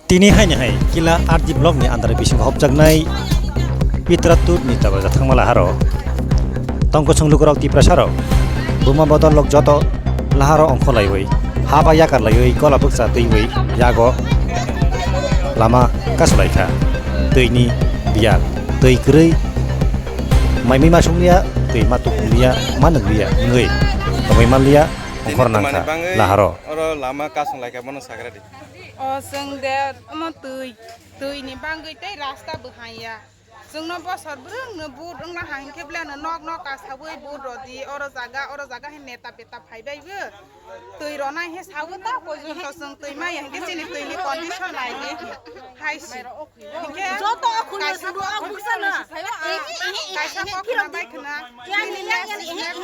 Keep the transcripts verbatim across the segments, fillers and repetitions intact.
Tini haini hai Kila R D block ni under bisingo hopjaknai Pitratur ni tabra thangma laharo. Tongkosong lukurok Tiprasa rok buma bodol lok joto laharo ongkholaiwi haba yakar laiwi gola bwkcha twiwi yago lama kasulaikha. Twini biyal twi kwrwi maimwi masung liya twi matuk liya manung liya wngwi tongwi manliya ongkhor nangkha laharo. Oro lama kasung laikha bono sagra di. O chwng de omo twi, twi ni bangwi tei rasta bwhaiya. Chwngno bosor bwrwngno vote wngna hai hwnkhe beleno nok nok kasawi vote rodi, oro jaga, oro jaga hai neta peta phaibai bo. Twi ronai he sawi ta pojonto chwng twi maya hwnkhe chini twi ni condition nai di. Hai si. Hwnkhe joto o khulio kaisa sudu o buksa na. Kaisa kok khna bai khna. Cleanliness is next,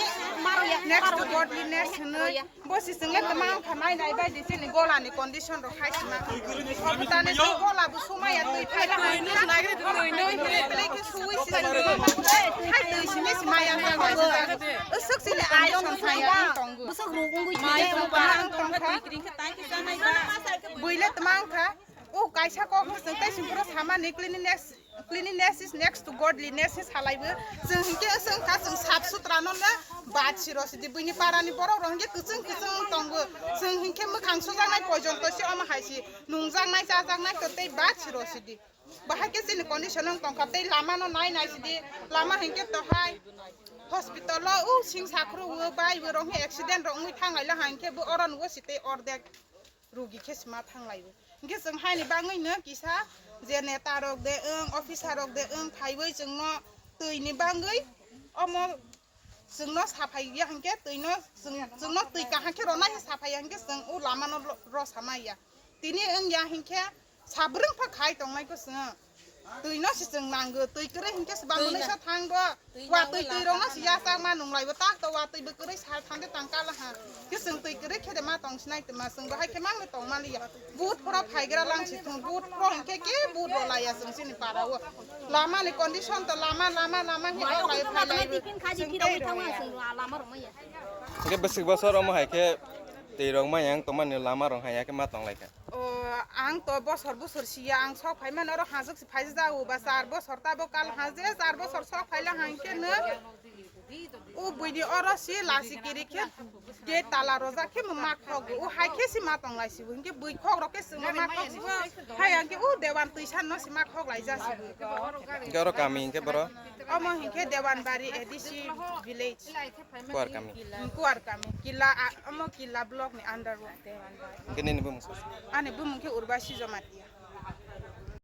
next to godliness hwnwi. Bo si chwng le tma wngkha nai nai bai di chini gola ni condition rok hai sima. Obotani twi gola bo sumaya twi phai la hai. Belai khe suwi si chwng. Hai twi simi sima ya ta bai. Usuk chini ai son phai ya tongo. Busuk ruk ungui mai tma wngkha. Bui le tma wngkha. O kaisa kok chwng tai sing pura sama ni cleanliness. Cleanliness is next to godliness, he salaibo. Chwng hinkhe chwng kha chwng sap sutra no le bad siro sidi buini para ni borok rok hinkhe kwchwng kwchwng tongo. Chwng hinkhe mwkhang sujaknai pojonto se omo hai si nungjaknai chajaknai to tei bad siro sidi. Bahai khe chini condition wng tongkha tei lama no nai nai sidi. Lama hinkhe to hai hospital o u sing sakhro o bai bo rok hinkhe accident rok wngwi thang lai la hinkhe bo oro nugo si tei ordek. Rugi khe sima thang lai o. Hinkhe chwng haini bagwi no kisa je neta rok de wng, officer rok de wng, phaiwi chwngno twi ni bagwi omo chwngno saphai ya hinkhe twi no chwng, chwngno twi kaham khe rona khe saphai ya hinkhe chwng o lama no ro-, rosa mai ya. Tini wng ya hinkhe sabrwng pha khai tong nai kho chwng. Twi no se chwng nango, twi kwrwi hinkhe se bangmani sa thango. Watwi twi rok no se yachak ma nung lai bo tak to watwi bo kwrwi sal thang de tang kala ha. Ke chwng twi kwrwi khe de ma tong sinai tma chwng bo hai khe mang de tong mali ya. But phoro phaigra lang si thung, but phoro hinkhe ke but ro lai ya chwng chini para o. Lama ni condition to lama, lama, lama he o lai phai lai bo. Chwng tei rong ya. Hinkhe bwswk bosor omo hai khe twi rok ma yang tong mani lama rok hai ya khe ma tong lai kha. O, ang to bosor bosor siya, ang sok phai mano oro hajok si phai jago ba char bosor tabo kal haje char bosor sok phai la hang khe no. O buini oro si lasi kiri khe gate tala rojak khe ma khok o hai khe si ma tong lai si bo hinkhe bui khok rok khe si ma khok si bo hai ang khe o dewan twi san no si ma khok lai ja si bo. Hinkhe oro kami hinkhe boro? Omo hinkhe Dewanbari A D C village. Kuar kami. Kuar kami. Kila, a, omo Kila block ni under o Dewanbari. Hinkhe nini bumung sa? Ani bumung khe Urbasi Jamatia.